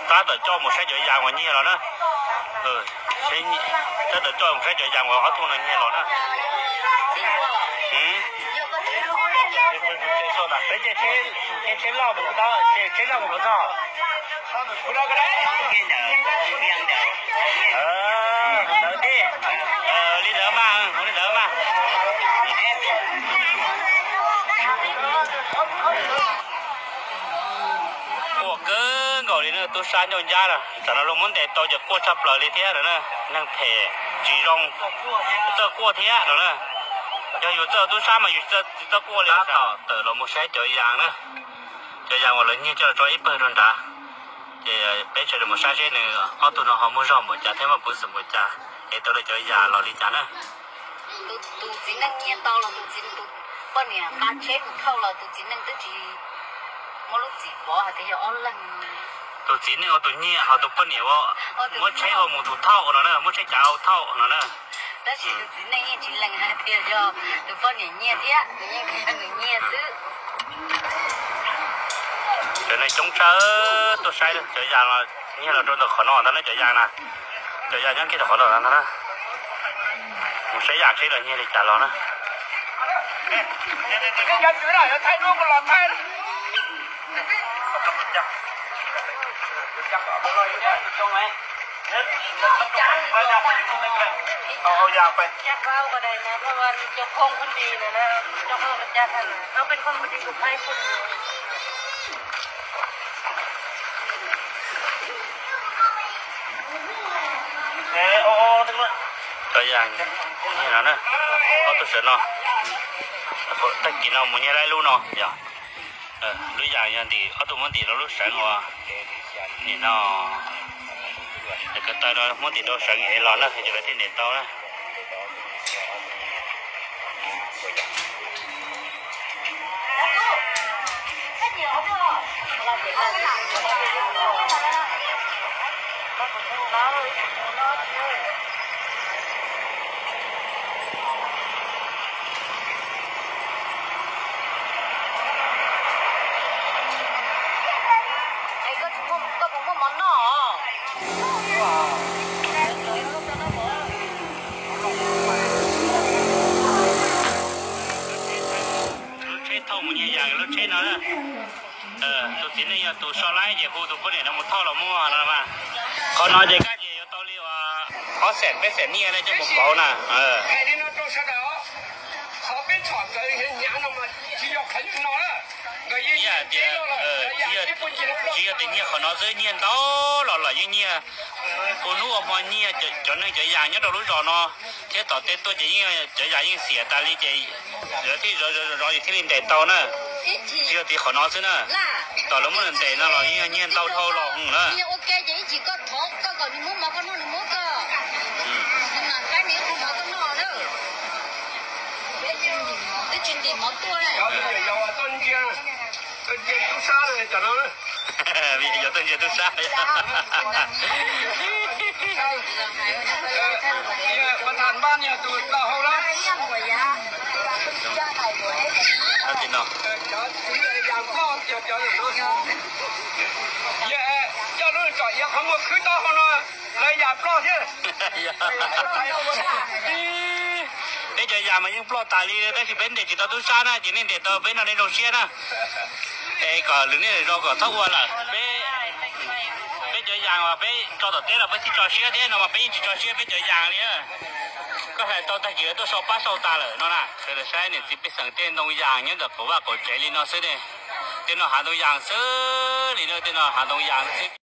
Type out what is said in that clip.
Tab tom coj mus saib cov yas uas nyiag los na. Tab tom coj mus saib cov yas uas ob tug no nyiag los na. Peb caij tsheb loj mus, caij tsheb loj mus txog. Li ntawd mas, li ntawd mas. Quaj kawg nkaus li na, tub sab ncauj ncab na, tam no luag muab ntes tau ces quaj tshaj plaws li thiab no na. Neeg phem tsis zoo, txawj quaj thiab no na. Yog yus txawj tub sab mas yus tsis txawj quaj li. Tab tom tawm los mus saib cov yas na, cov yas uas lawv nyiag coj los tso ib pawg rau nrad. Ces peb sawv daws mus saib seb nws ob tug no ho muaj zog npaum cas thiab muaj peev xwm npaum cas, es tau lawv cov yas los li cas na. Tus txiv neej nyiag tau los tus txiv, tus poj niam nqa tsheb mus thauj los tus txiv neej twb tsis muaj lub txim pov hais tias yog ob leeg. Tus txiv neej ua tus nyiag ho tus poj niam ua, muab tsheb ua mus tus thauj no na, muab tsheb cav ua thauj no na. Tab sis tus txiv neej yeej tsis lees hais tias yog tus poj niam nyiag thiab, nws yeej tias yog nws nyiag xwb. Cov neeg coob tshaj tuaj saib cov yas los nyiag los rau ntawm qhov no ntag na, cov yas na. Cov yas nyob kiag rau qhov no ntag na. Mus saib yas seb los nyiag li cas los na. Cov yas nyiag no na, ob tug sawv no, tag kis no mus nyiag laib lub no yog, lub yas yog ntim, ob tug muab ntim rau lub seev uas nim no, ko taw no muab ntim rau seev es los na, ces lawv thiaj ntes tau na. Lub tsheb thauj mus nyiag yas lub tsheb no. Tus txiv neej yog tus so laib ces hu tus poj niam no mus thauj los muag no mas. Qhov no ces koj ces yuav tau li uas ob xees peb xees nyiaj ne coj mus pauv na. Qhov peb txhom nkawd hnyav no mas tsis yog qhov no, nkawd yeej tias tsis yog tias nyiag qhov no xwb, nyiag ntau los los yeej nyiag. Ua hnub ua hmo nyiag cov neeg cov yas nyob rau lub zos no thiab tom tej tuaj ces yeej cov yas yeej xiam tas li ces lawv thiaj zov zov zov zov thiaj li ntes tau na. Tsis yog tias qhov no xwb na, tom lawv muab ntes no los yeej yog nyiag ntau dhau los na. Vim yog tuaj ntsia tub sab. Tham npaj yog tus tau hau lawm. Tim no cov yas ploj, cov, cov, coj lub tsom iav qhov muag khwb taub hau no, lawv yas ploj thiab. Peb cov yas mas yeej ploj tas li tab sis peb ntes tsis tau tub sab na, ces nej ntes tau peb no nej zoo siab na. Es kom lwm niaj lwm zaus kom txhob ua lawm. Peb, peb cov yas mas peb tso tom teb los peb thiaj tso siab thiab, no mas peb yeej tsis tso siab peb cov yas li na. Koj hais tau tag kis lawv tuaj sau pab sau tas lawm no na. Sawv daws saib niam txiv pej xeem tej ntoo yas nyob ntawm qaum vaj qaum tsev li no xwb ne. Tej no hav ntoo yas xwb li no, tej no hav ntoo yas xwb.